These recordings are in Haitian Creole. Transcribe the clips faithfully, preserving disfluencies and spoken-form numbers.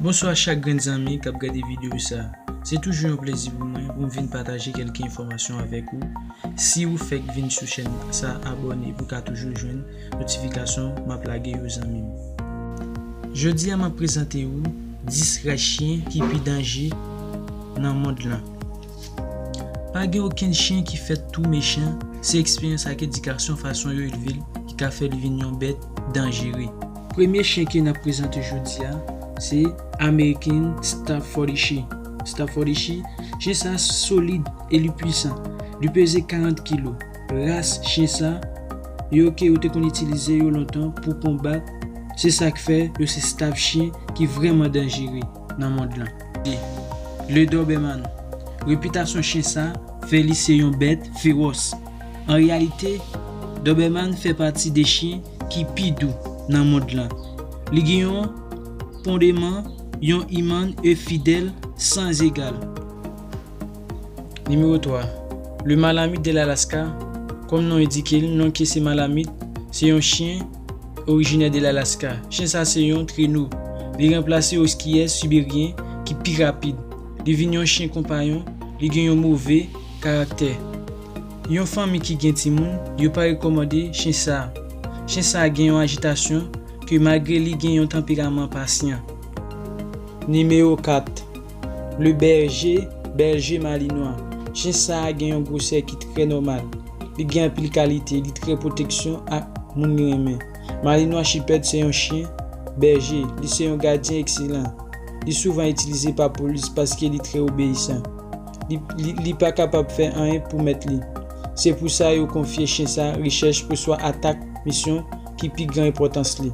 Bonswa chak grenn zanmi k ap gade videyo sa. Se toujou yon plezi pou mwen pou m vin pataje kèlke enfòmasyon avèk ou. Si ou fèk vin sou chèn sa, abòne pou w ka toujou jwenn notifikasyon m ap lage yo, zanmi m. Jodi a, m ap prezante ou dis ras chen ki pi danje nan mond lan. Pa gen okenn chen ki fèt tou mechan, se eksperyans ak edikasyon, fason yo elve l, ki ka fè li vin yon bèt danjere. Premye chen ke n ap prezante jodi a, se American Staffordshire. Staffordshire, chen sa solid e li pwisan. Li peze karant kilo. Ras chen sa yo ke yo te konn itilize yo lontan pou konbat, se sa k fè yo se staff chen ki vrèman danjere nan mond lan. De, le Doberman. Repitasyon chen sa fè li se yon bèt fewòs. An reyalite, Doberman fè pati de chen ki pi dou nan mond lan. Li gen yon fondeman, yon iman e fidèl san egal. Nimewo twa, le Malamute de l'Alaska. Kòm non endike l, non ke se Malamute, se yon chen orijinè de Lalaska. Chen sa se yon treno. Li ranplase oskiyè siberyen ki pi rapid. Li vin yon chen konpayon. Li gen yon move karaktè. Yon fanmi ki gen timoun, yo pa rekòmande chen sa. Chen sa gen yon ajitasyon ke malgre li gen yon tanperaman pasyan. Nimewo kat, le Berger, Berger Malinois. Chen sa a gen yon gwosè ki trè nòmal. Li gen anpil kalite, li trè pwoteksyon ak moun li renmen. Malinois Shepherd se yon chen bèje, li se yon gadyen ekselan. Li souvan itilize pa polis paske li trè obeyisan. Li, li, li pa kapab fè anyen pou mèt li. Se pou sa yo konfye chen sa rechèch oswa atak misyon ki pi gen enpòtans li.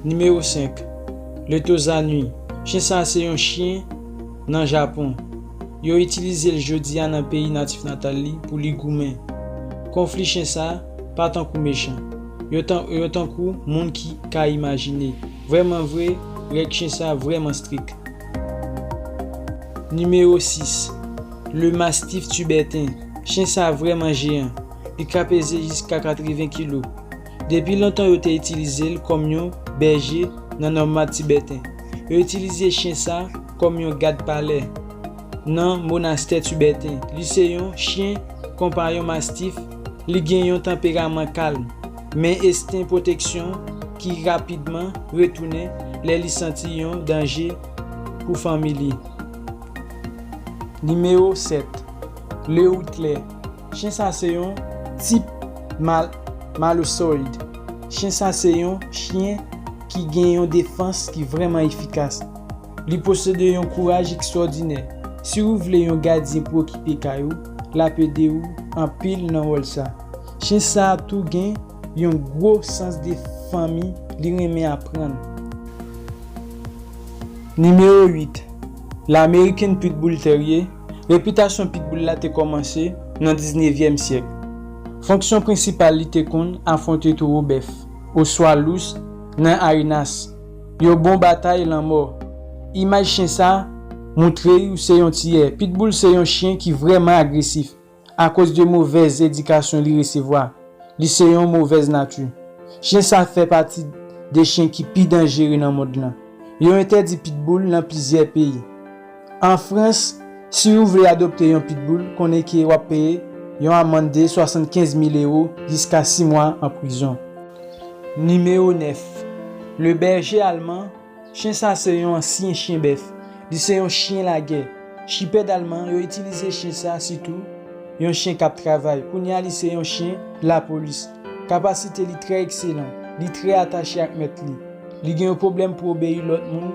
Nimewo senk, le Tosa Nui. Chen sa se yon chen nan Japon. Yo itilize l jodi a nan peyi natif natal li pou li goumen. Konfli chen sa pa tankou mechan. Yo tan, yo tankou moun ki ka imajine. Vrèman vre, règ chen sa vrèman strik. Nimewo sis, le Mastiff Tibèten. Chen sa vrèman jeyan. Li ka peze jiska katreven kilo. Depi lontan yo te itilize l kòm yon bèje nan nòmad tibèten. Yo itilize chen sa kòm yon gad palè nan monastè tibèten. Li se yon chen konpayon mastif. Li gen yon tanperaman kalm, men ensten pwoteksyon ki rapidman retounen lè li santi yon danje pou fanmi li. Nimewo sèt, le Whittler. Chen sa se yon tip mal-, Malinoisoid. Chen sa se yon chen ki gen yon defans ki vrèman efikas. Li posede yon kouraj ekstwòdinè. Si w vle yon gadyen pou okipe kay ou, l ap ede w anpil nan wòl sa. Chen sa a tou gen yon gwo sans de fanmi, li renmen aprann. Nimewo uit, l'American Pit Bull Terrier. Repitasyon pitbull la te kòmanse nan diznevyèm syèk. Fonksyon prensipal li te konn afwonte towo bèf, oswa lous, nan arenas. Yo bon batay lanmò. Imaj chen sa montre w se yon tiyè. Pitbull se yon chen ki vrèman agresif. Akoz de movèz edikasyon li resevwa, li se yon movèz nati. Chen sa fè pati de chen ki pi danjere nan mond lan. Yo entèdi pitbull nan plizyè peyi. An Frans, si ou vle adopte yon pitbull, konnen ke w ap peye yon amann de swasannkenz mil ewo jiska sis mwa an prizon. Nimewo nèf, le Berger Allemand. Chen sa se yon ansyen chen bèf. Li se yon chen lagè. Sheperd alman, yo itilize chen sa sitou yon chen k ap travay. Kounye a, li se yon chen lapolis. Kapasite li trè ekselan. Li trè atache ak mèt li. Li gen yon pwoblèm pou obeyi lòt moun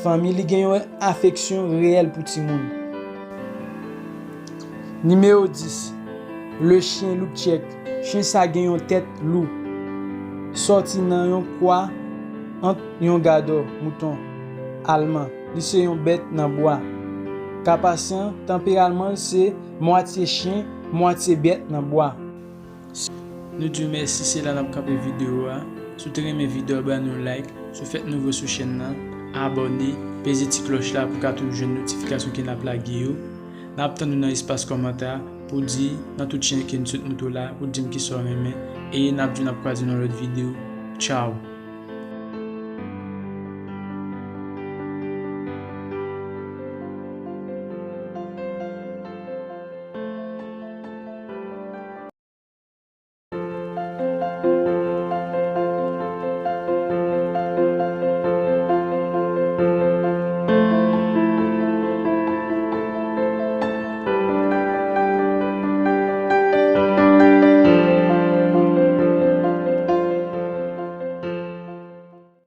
fanmi. Li gen yon afeksyon reyèl pou timoun. Nimewo dis, le chien loup tchèk. Chen sa gen yon tèt lou. Sòti nan yon kwa ant yon gadò mouton alman. Li se yon bèt nan bwa. Kapasyan, tanperalman l se mwatye chen, mwatye bèt nan bwa. Nou di w mèsi, se la n ap kanpe videyo a. Si w te renmen videyo a, ban nou like. Si w fèk nouvo sou chèn nan, abòne, peze ti klòch la pou w ka toujou jwenn notifikasyon ke n ap lage yo. N ap tann ou nan espas kòmantè pou w di nan tout chen ke n sot montre w la, pou w di m kisa w renmen. E n ap di w n ap kwaze nan lòt videyo. Tchaw!